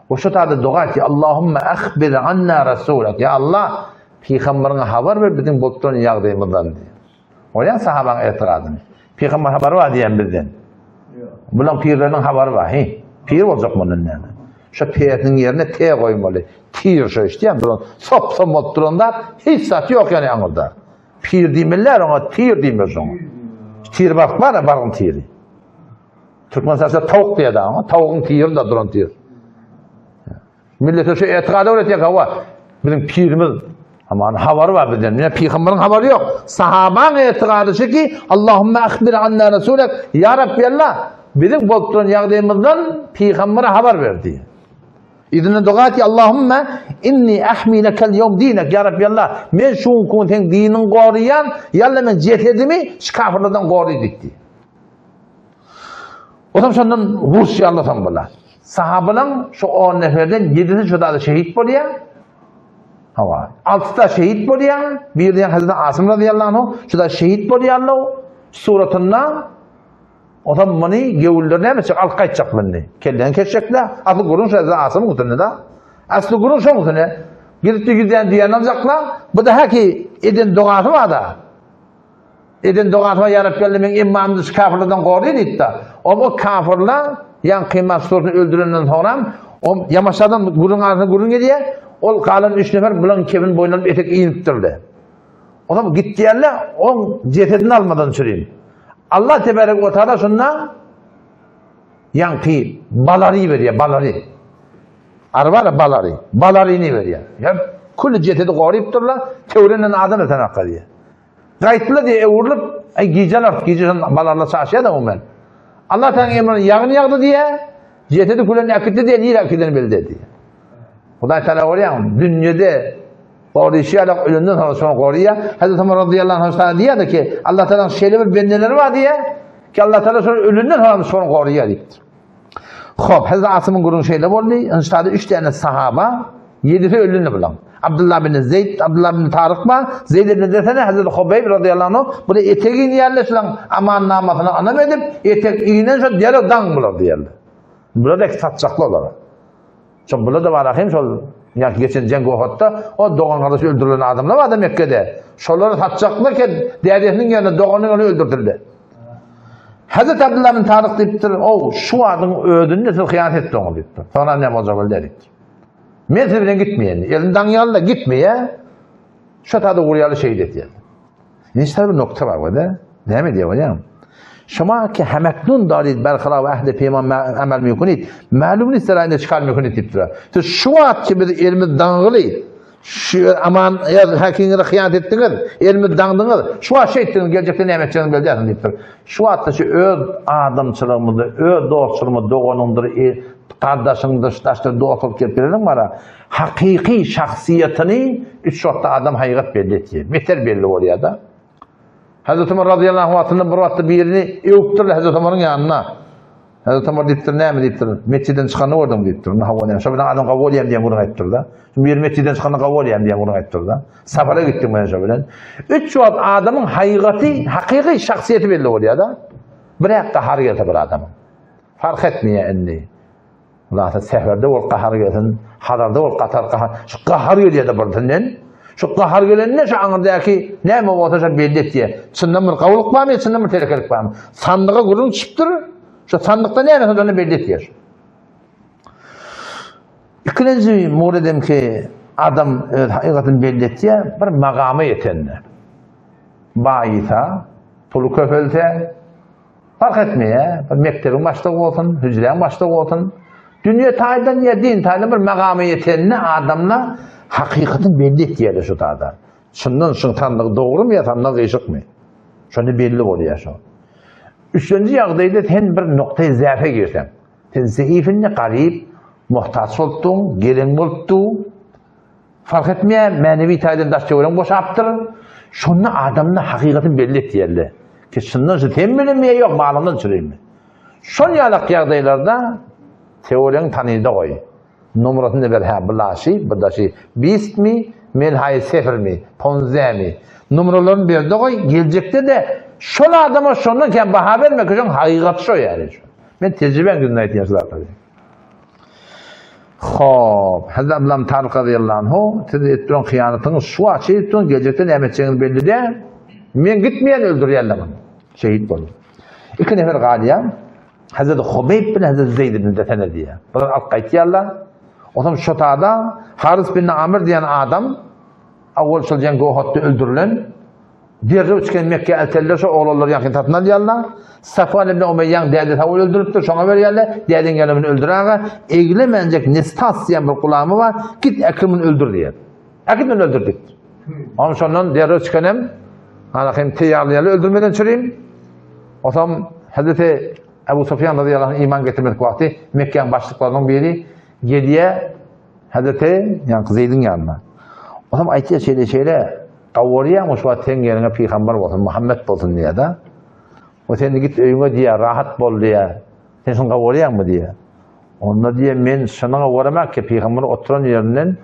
O şu taýda doga etdi. Allahumma akhbir anna rasulak. Ya Allah, pygamberiňe habar ber biziň bolup duran ýagdaýymyzdan diýip. Bolýan sahabaň etigadyny. Pygamber habary bar diýen bizden. Bulan pirleriniň habary bar, he. Pir boljak mundan näme? Şu P-niň ýerine T goýmaly. Tir şu işdýän duran, sop-sop bolup duran zat, hiç zat ýok ýani aňyrda. Pir diýmeliler oňa, tir diýmeli şoňa. Tir bak bar, baryň tiri. Türkmen saçda towuk diýýär oňa, towugyň tiri da duran tir. Millete şu etikady öwretýär, hawa, biziň pirimiz aman habary bar bizden. Ýa pygamberiň habary ýok. Sahabaň etikady şu ki, Allahumma akhbir anna rasulak, ya Rabbi Allah, biziň bolup duran ýagdaýymyzdan pygambere habar ber diýýär. Idine doga et, Allahumma inni ahmi lekel ýewm dinek, ya Rabbi Allah, men şu gün seň diniňi goraýan, ýa men jesedimi şu kafirlerden goraý diýdi. Otam şondan Rus ýallasaň bolar. Sahabalaň şu 10 neferden 7-si şu dada şehit bolýar. Hawa. Altysy da şehit bolýar. Biri diýen Hazreti Asym radiyallahu anhu şu da şehit bolýarlar. Suratynda Otam muny gewüller näme etjek? Alyp gaýtjak muny. Kelleni kesjekler. Asly gurun şu Hazreti Asymyň üstünde da. Asly gurun şoň üstüne. Gidip de ýüzden düýäni aljaklar. Bu da haki eden dogasy bar da. Eden dogasyma ýa Rabbi Allah meň imanymdy şu kafirlerden gory diýipdi. Ol o kafirler ýaňky Mansuryny öldürenden soňram o ýamaşadan gürrüň arasynda gürrüň edýär. Ol galan üç nefer bulaň kebin boýun alyp etek inipdirdi. Olam gitýärler, oň jesedini almadan çürin. Allah tebarek we taala şunda ýaňky balary berýär, balary. Arbar balary, balaryny berýär. Ýa külli jesedi gorypdyrlar, töwrenden adam eten hakka diýär. Gaýtdylar diýe öwrülip, aý gije alarys, gije şon balarla çaşýar-da umumen. Allah taň emrini ýagyn ýagdy diýe, jesedi külen äkitdi diýe, nirä äkideni bildi diýe. Hudaý Taala görýäňmi, dünýede goryşy ýaly ölenden soňra şony gorýar. Hazreti Ömer radiyallahu anh sana diýýärdi ki, Allah Taala şeýle bir bendeleri bar diýe, ki Allah Taala şony ölenden soňra şony gorýar diýipdir. Hop, Hazreti Asymyň gürrüňi şeýle boldy. Inşallah üç tane sahaba, ýedisi ölündi bulan. Abdullah bin Zeyd, Abdullah bin Taryk ba, Zeyd ibn Desene, Hazreti Hubeýb radıyallahu anh, bu etek inýärler şulaň aman namasyny anam edip, etek inen şo derrew daň bular diýerler. Bular da satjaklar olara. Şo bular da bar ahim şol ýa geçen jeň Uhudda o dogan gardaş öldürilen adamlar bar da Mekke'de. Şolary satjaklar ki dädesiniň ýerine doganyny ony öldürtildi. Hazreti Abdullah bin Taryk diýipdir, "O şu adyň özünde siz hyýanat etdiňiz" diýipdir. Soňra näme boljagy boldy diýipdir. Men siz bilen gitmeýän. Elini daňýarlar, gitmeýär. Şu tada urýarlar, şehit etýärler. Nişte bir nokta bar burada. Näme diýýär bolýar? Şuma ki hemeknun darid berxilaf ahdi peyman amel mikunit. Ma'lum nist derayinde çykar mikunit diýipdir. Siz şu wagt ki biz elimiz daňgyly, şu aman ýa hakiňize hyýanat etdiňiz, elimiz daňdyňyz, şu wagt şeýtdiňiz, geljekde näme etjegiňizi bilýärsiň diýipdir. Şu wagtda şu öz adamçylygymyzda, öz dostçulygymyzda doganyňdyr, e, gardaşyňdyr, daşda dost bolup gelip geleniň bara, hakyky şahsyýetini üç wagtda adam haýygat belli etýär. Beter belli bolýar-da. Hazreti Ömer razyýallahu anhu bir wagtda birini öwüpdirler Hazreti Ömeriň ýanyna. Hazreti Ömer diýipdir, näme diýipdir? Metjiden çykanyny gördüm diýipdir. Onda hawa näme? Şo bilen adam gawy bolýan diýen gürrüň aýtdyr-da. Şu bir metjiden çykanyny gawy bolýan diýen gürrüň aýtdyr-da. Safara gitdim men şo bilen. Üç wagt adamyň haýygaty, hakyky şahsyýeti belli bolýar-da. Bir gahar gelse bir adamyň. Fark etmeýär indi. Zata säherde bolup gahar gelsin, hazarda bolup gatar gahar. Şu gahar gelýär-de birden. Şu gahar gelende şu aňyrdaky näme bolsa şo belli etýär. Çyndan bir gawulyk barmy, ýa çyndan bir telekelik barmy? Sandyga gürrüň çypdyr. Şu sandykda näme bolsa belli etýär. Ikinji muridem ki adam öz hakykatyny belli etýär, bir magama ýetende. Baýysa, puly köpelse, Parh etmeýär, bir mekdebiň başlygy bolsun, hüjräň başlygy bolsun, dünýe taýdan ýa din taýdan bir magama ýetende adamlar hakykatyny belli etýärler şu taýda. Çyndan şuň sandygy dogrumy ýa sandygy gyşykmy? Şonda belli bolýar şo. Üçünji ýagdaýda sen bir noktaýy zäfe girseň, sen zeif indi garyp, muhtaç bolupdyň, geleň bolupdy, Fark etmeýär, mänewi taýdan daş-töwerek boşapdyr. Şonda adamda hakykatyny belli etýärler. Ki çyndan şu sen bilenmi ýa ýok, malyňdan çüreýinmi? Şol ýalak ýagdaýlarda töweregiň tanyda goý. Numrasyny ber hä bu laşy, bu daşy bistmi, men haýy sefrmi, ponzämi. Numralaryny berde goý, geljekde-de şol adama şondan kän baha berme ki şoň hakykaty şo ýaly. Men tejribäň ýüzünde aýtýan şu zatlary. Hop, Hazreti Abdullah ibn Taryk razyýallahu anhu, siz edip duran hyýanatyňyz şu wagt şeýdip duran, geljekde näme etjegiňiz belli däl. Men gitmeýän öldürýärler muny. Şehit boldy. Iki nefer galýar. Hazreti Hubeýb bilen Hazreti Zeýd ibn Desene diýýär. Bular alyp gaýtýarlar. Onsoň şo tada Haris bin Amr diýen adam awwal şol jeňde Uhudda öldürilen Derrew çykan Mekgä elterler, şo oglanlary ýakyn satyn alýarlar. Safwan ibn Umeýýaň dädesi hawa öldüripdir, şoňa berýärler. Dädeň ýaly muny öldür aga. Eglemenjek Nestas diýen bir gulamy bar, git äkil muny öldür diýýär. Äkit muny öldür diýipdir. Onuň şondan derrew çykan hem Ana hem teýýarlaýarlar öldürmeden çürim. Osam Hazreti Ebu Sufýan razyýallahu anh iman getirmedik wagty Mekgäň başlyklarynyň biri gelýär Hazreti ýaňky Zeýdiň ýanyna. Otam aýtýar şeýle şeýle gawurýaň şu wagt seň ýeriňe pygamber bolsun, Muhammet bolsun diýýär-de. O sen git öýüňe diýýär, rahat bol diýýär. Sen şuny gawurýaňmy diýýär. Onda diýýär men şuny gawuramak ki pygamber oturan ýerinden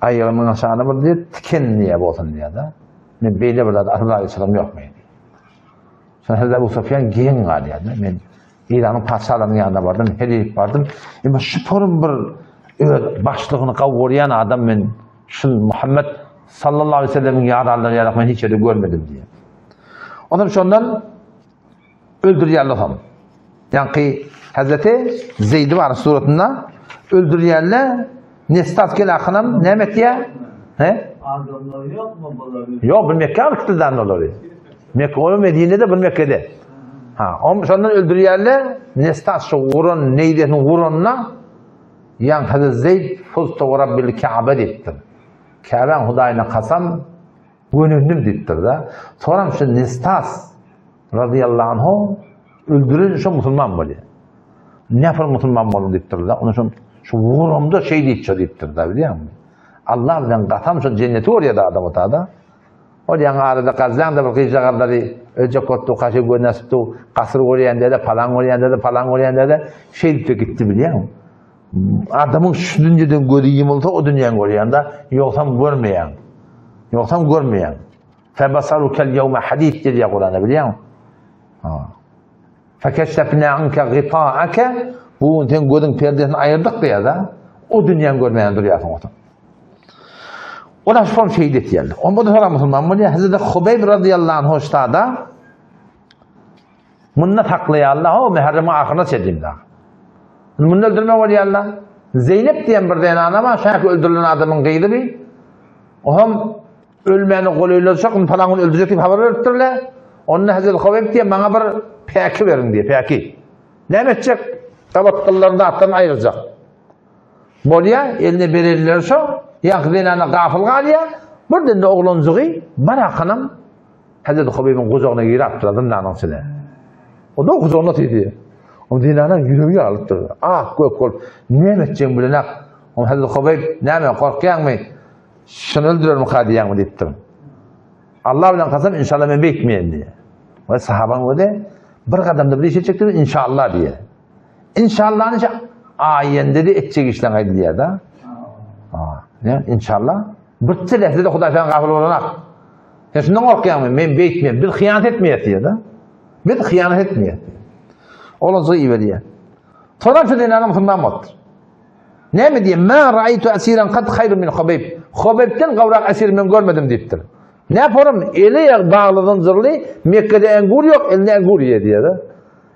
aýagynyň aşagyna bir diýip tiken diýýär bolsun diýýär-de. Men beýle bir zat asla geçirim ýok men. Şonda Hazreti Abu Sufýan geň galýar-da. Men Eýranyň patyşalarynyň ýanyna bardym, her ýere bardym. Emma şu forum bir öz başlygyny gawurýan adam men şu Muhammed sallallahu aleyhi ve sellemiň ýaranlary ýalak men hiç ýerde görmedim diýýär. Ondan şondan öldürýärler hem. Ýaňky Hazreti Zeýdi bar suratynda öldürýärler. Nestas gel akynam näme etýär? He? Adamlar ýokmy bulary? Ýok, bir Mekge alyp gitdiler olary. Mekke, o Medinede, bir Mekke'de. Ha, om şondan öldürýärler. Nestas şu guran neýdesini guranda ýaň Hazreti Zeýd fuztu we Rabbil Ka'be diýipdir. Käbäň Hudaýyna kasam gönendim diýipdir-de. Soram şu Nestas radıyallahu anhu öldüren şu musulman bolýar. Näfir musulman bolun diýipdir-de. Onu şu şu guramda şey diýipdir diýipdir-de, bilýärmi? Allah bilen kasam şu jenneti görýär adam otada. Ol ýaňy arada gazlaň-da bir gyzjagazlary öljek bolupdy, kaşy gözüni açypdy, gasyr görýän-de-de, palan görýän-de-de, palan görýän-de-de, şeýdip-de gitdi bilýäňmi? Adamyň şu dünýeden gözi ýumulsa, o dünýäni görýän-de, ýogsam görmeýäň. Ýogsam görmeýäň. Febasarukel ýewme hadid diýýär Kuranda bilýäňmi? Ha. Fekeşefna anke gitaake bu gün sen gözüň perdesini aýyrdyk diýýär-de, o dünýäni görmän durýarsyň otuň. Olar şol şeýle etýärler. Onda da soran musulman bolýar. Hazreti Hubeýb radıyallahu anh hoştada munda saklaýarlar. O Muharremiň ahyryna çenli da. Munda öldürme bolýarlar. Zeynep diýen bir zenana bar, şäki öldürilen adamyň gyzy bir. O hem. Ölmäne golaýlaşjak, indi palan gün öldürjek diýip habar beripdirler. Onda Hazreti Hubeýb diýýär, maňa bir päki beriň diýýär, päki. Näme etjek? Gabat gyllaryny zatlaryny aýyrjak. Bolýar, eline bereliler şo, ýaňky zenana gafyl galýar. Birden-de oglanjygy barakanam Hazreti Hubeýbiň gujagyna giripdir zyndanyň içine. O da gujagyna diýdi. O zenana ýüregi ýarylypdyr. Ak gök bolup, näme etjegini bilenak. O Hazreti Hubeýb, näme, gorkýaňmy? Şuny öldürermika diýýäňmi diýipdir. Allah bilen kasam inşallah men beýtmeýän diýýär. We sahabaň özi bir gadamda bir iş etjekdir inşallah diýýär. İnşallahny şu aýende de etjek işleň aýdylýar da. Ha, ne inşallah bir telefde de Hudaý sen gafyl bolanak. Sen şundan gorkýaňmy? Men beýtmeýän, biz hyýanat etmeýäs diýýär da. Biz hyýanat etmeýäs. Olar iberýär. Soran şu zenana musulman bolupdyr. Näme diýýär? Ma raýtu asiran kad haýrun min Hubeýb. Hubeýbden gowrak esir men görmedim diýipdir. Ne forum eli ýag bagly zynjyrly Mekgede engur ýok, eline engur iýe diýýär.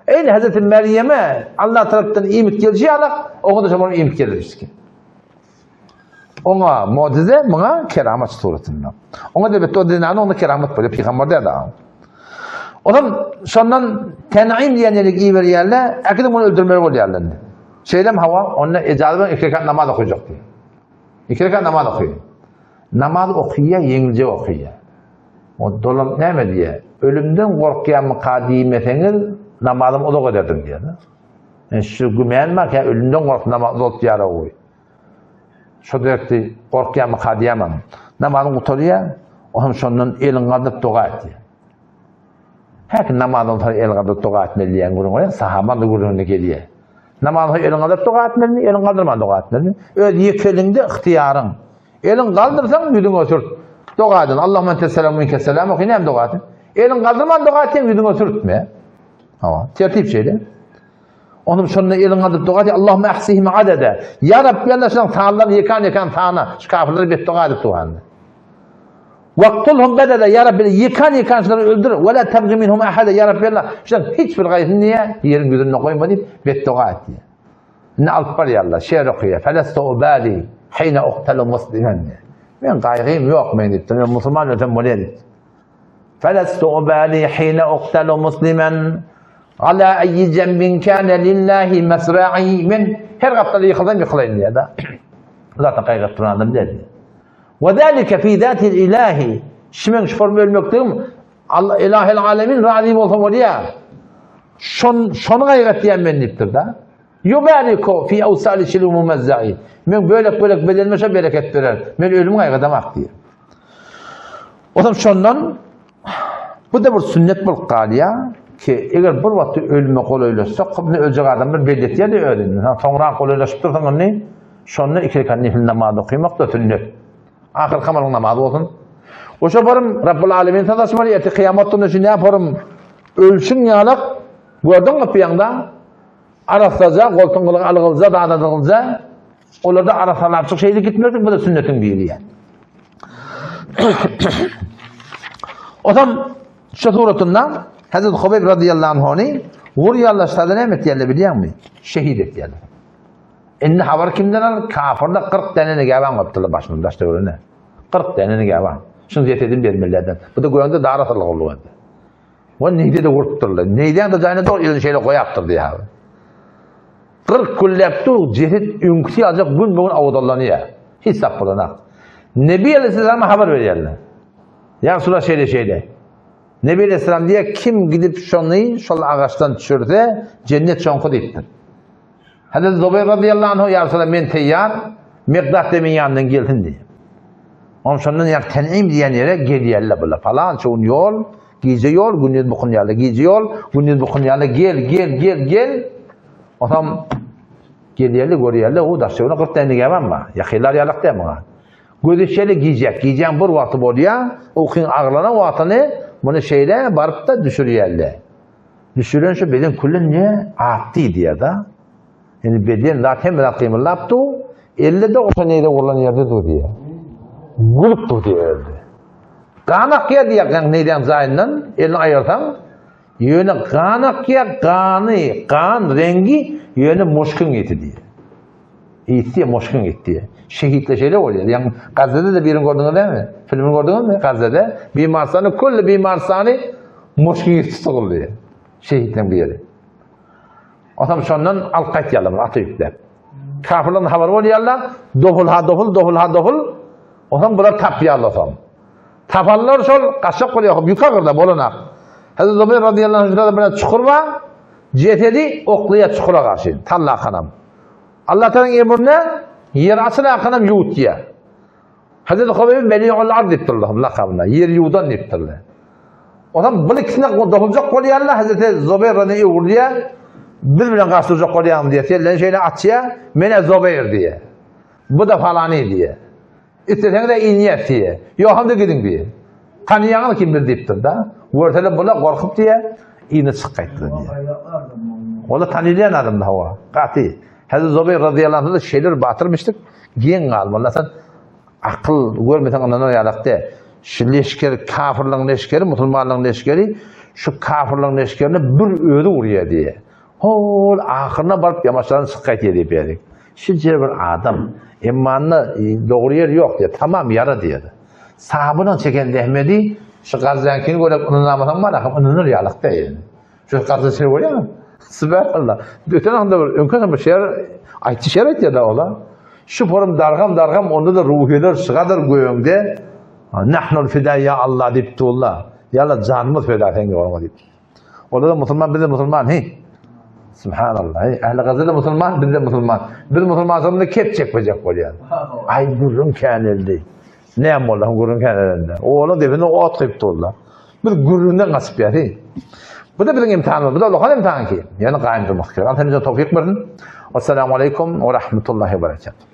Eýni Hazreti Merýeme Allah tarapdan iýmit gelşi ýalak, oňa da şonuň iýmit gelişdi. Oňa mucize, muňa keramat suratynda. Oňa da betde o zenany onda keramat bolýar, pygamber däl da. Onam şondan Ten'im diýen ýere iberýärler, äkidip muny öldürmeli bolýarlar. Şeýlem hawa, onda ejazy bilen iki rekat namaz okajak diýýär. Iki rekat namaz okaýar. Namaz okaýar, ýeňiljek okaýar. O dolanyp näme diýýär? Ölümden gorkýarmyka diýmeseňiz, namazymy uzak ederdim diýýär. Yani şu gümen bar ki, ölümden gorkup namaz uzatýar o. Şo dertli gorkýarmyka diýemem. Namazyny gutarýar, o hem şondan elini galdyryp doga etýär. Her namazdan soň el galdyryp doga etmeli diýen gürrüň bolýar, sahabaň da gürrüňine gelýär. Namazdan soň elini galdyryp doga etmelimi, elini galdyrman doga etmelimi? Öz ýeke eliňde ygtyýaryň. Eliň galdyrsaň ýüzüňe sürt. Doga edin. Allahumma entes selam minke selam oky näme doga etsin? Eliň galdyrman doga etseň ýüzüňe sürtme. Hawa, tertip şeýle. Onuň şonda eliň galdyryp doga et. Allahumma ahsihim adada. Ya Rabbi Allah şoň sanlaryny ýekan-ýekan sana. Şu kafirleri bet doga edip durgan. Waktulhum bedede ya Rabbi ýekan ýekan şulary öldür. Ve la tabgi minhum ahada ya Rabbi Allah. Şular hiç bir gaýsyny niýe ýeriň ýüzünde goýma diýip bet doga etdi. Indi alyp barýarlar, şeýr okaýar. Felestu ubali hine uqtalu muslimen. Men gaýgym ýok men diýipdir. Men musulman ölsem bolýar diýipdir. Felestu ubali hine uqtalu muslimen. Ala ayyi jembin kana lillahi masra'i. Men her gapdala ýykylsam ýykylaýyn diýýär-de. Zaten gaýgy duran adam däl. Ve zalike fi zatil ilahi. Şimeň şu forma ölmekdigim Allah ilahil alemin razy bolsa bolýar. Şon şony gaýgy etýän men diýipdir da. Yubariku fi awsali şil mumazzai. Men bölek bölek bedenime şo bereket berer. Men ölüm gaýgy edemak diýär. Otam şondan bu da bir sünnet bolup galýar ki eger bir wagtda ölüme golaýlaşsak, köpüne öljek adamlar belli etýär-de özüni. Ha, soňra golaýlaşyp dursaň indi şonda iki rekat nefil namaz okamak da sünnet. Ahyrky amalyň namazy bolsun. Oşa barym Rabbul Alemin sadaşmaly erte kıyamet günü şu ne yaparım? Ölçün ýalak gördüňmi pyýaňda? Arassaja, goltuň gylygy algylja, dadadygylja, olarda arasalapjyk şeýle gitmeklik bu da sünnetiň biri ýa. Otam şu suratynda Hazreti Hubeýb radıyallahu anhuny vurýarlar, näme etýärler bilýäňmi? Şehit etýärler. Indi habar kimden al? Kafirler 40 däne nigäban goýupdyrlar başynyň daş töweregine. 40 däne nigäban. Şuň jesedini bermelilerden. Bu da göňde dar asyrlyk boldy indi. O neýde de urupdyrlar. Neýden de jaýyna dogry elini şeýle goýapdyr diýýär. 40 günläp dur, jeset öňküsi ýaljak gün bugün awdallanýar. Hiç zat bolanak. Nebi Aleyhisselam'a habar berýärler. Ya Resulallah şeýle şeýle. Nebi Aleyhisselam diýýär, kim gidip şony şol agaçdan düşürse, cennet şoňky diýipdir. Hazreti Zubair radıyallahu anhu ya Resulallah men teýýar, Miqdat da men ýanyndan gelsin diýýär. Onuň şondan ýa Ten'im diýen ýere gelýärler bular. Falan şu gün ýol, gije ýol, gündiz bukun ýaly, gije ýol, gündiz bukun ýaly gel, gel, gel, gel. Otam gelýärler, görýärler, o daş töwerek 40 tane nigäbam bar. Ýakylar ýalak diýär muňa. Gözi şeýle gijek, gijäň bir wagty bolýar, ukyň aglanan wagtyny muny şeýle baryp da düşürýärler. Düşüren şu beden külli ne atdy diýär da. Yani beden zat hemme zat gymyldap dur. Elle de olsa neýde urlan ýerde dur diýär. Gülüp dur diýär elde. Gan akýar diýär gan neýden jaýyndan elini aýyrsaň, ýöne gan akýar, gany, gan reňgi ýöne muşkyň eti diýär. Itdi, moşkin itdi. Şehitler şeýle bolýar. Ýaňy Gazzada-da birini gördüňiz dälmi? Filmini gördüňizmi? Gazzada bimarstany külli bimarstany moşkin itdi tutuldy. Şehitleriň biri. Otam şondan alyp gaýtýarlar bunu ata ýükläp. Kafirlerin habary bolýarlar. Dohul ha dohul, dohul ha dohul. Otam bular tapýarlar soň. Tapanlar şol gaçjak bolýar, ýük agyrda bolanak. Hazreti Zubeýr radiyallahu anh şurada bir çukur bar. Jesedi oklaýar çukura garşy, tallakanam. Allah Teala'nın emrine ýer açylakanam ýuwutýar. Hazreti Hubeýb Meli'ul Ard diýipdirler lakamyna, ýer ýuwdan diýipdirler. Ondan bir ikisine dokunjak bolýarlar, Hazreti Zubeýr radiyallahu öwrülýär. Biz bilen garşy durjak bolýarmy diýýär. Selden şeýle açýar, men Zubeýr diýýär. Bu da falany diýýär. Isleseňiz-ä inýäs diýýär. Ýok onda gidiň diýýär. Tanaýaňyz kim biz diýipdir-da. Görseler bular gorkup diýýär, yzyna çykyp gaýtdylar diýýär. Olar tanylýan adamlar hawa, gaty. Hazreti Zubeýr razyýallahu anh-da şeýle bir batyrmyşdyk, geň galmaly. Sen akyl görmeseň ynanar ýalak däl. Şu leşger, kafirligiň leşgeri, musulmanlygyň leşgeri şu kafirligiň leşgerine bir özi urýar diýýär. Hol ahyryna baryp ýamaçlardan çykyp gaýtýar diýip ýazyk. Şinçe bir adam, emmanda dogry ýer ýok diýýär, tamam ýara diýýär. Sahabynyň çeken zähmedi şu Gazzaňkini görüp ynanamasaň bar ahym ynanyr ýalyk däl ýöne. Şu Gazza görýäňmi? Subhanallah. Öten anda bir öňki bir şeýer aýtdy şeýer aýtýar da ola. Şu forum dargam dargam onda da ruhiler şygadyr göňde. Nahnul fida ya Allah diýip durlar. Ýa janymyz feda sen ýoluňa diýip. Olar da musulman, biz de musulman, hey. Subhanallah, hey. Ähli Gazze de musulman, biz de musulman. Biz musulman sonunda kep çekmeyecek bolýar. Ay gürrüň käneldi. Näme boldy gürrüň känelende? Oğlan depene ot gyýyp durlar. Biz gürrüňden gaçyp ýar, hey. Bu da biziň imtihanymyz, bu da Allah'ın imtihanı ki. Ýani gaýym durmak gerek. Allah bize towfik bersin. Assalamu aleykum we rahmetullahi we berekatuh.